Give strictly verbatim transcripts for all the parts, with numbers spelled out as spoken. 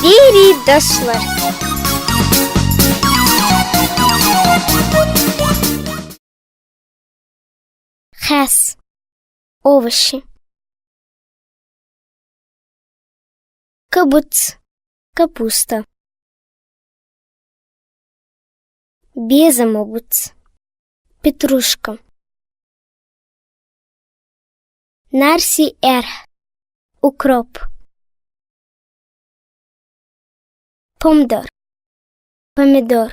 Берий дошлар. Хас. Овощи. Кабуц. Капуста. Безам бувц. Петрушка. Нарсий аьрхӀа. Укроп. Помидор. Помидор.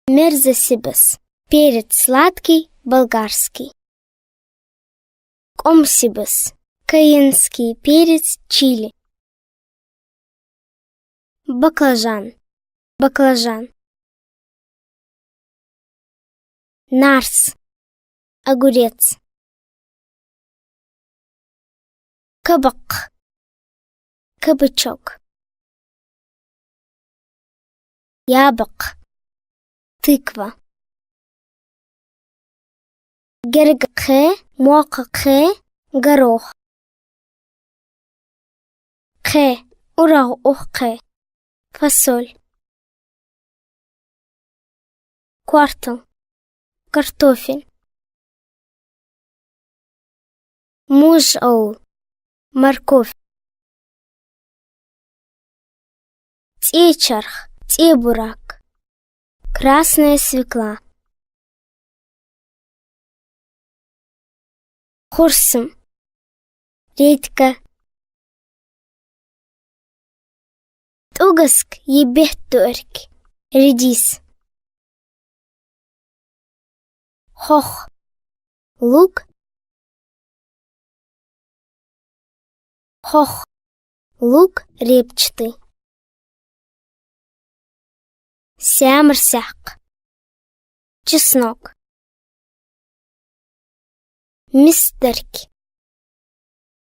Мерзосибас. Перец сладкий, болгарский. Кхомсибас. Кайенский перец, чили. Баклажан. Баклажан. Нарс. Огурец. Кабакх. Кабачок. Ябакх. Тыква. Гергга кхе, моккха кхе, горох. Кхе, урагӀа ух кхе. Фасоль. Коартол. Картофель. Мож овла. Морковь. ЦӀечарх. ЦӀебурак. Красная свекла. Хурсам. Редька. ТӀугаск е беттуэрк. Редис. Хох. Лук. Хох. Лук репчатый. Саьмар-саькх. Чеснок. Мисдерг.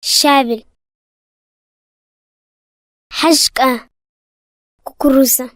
Щавель. ХьажкӀа. Кукуруза.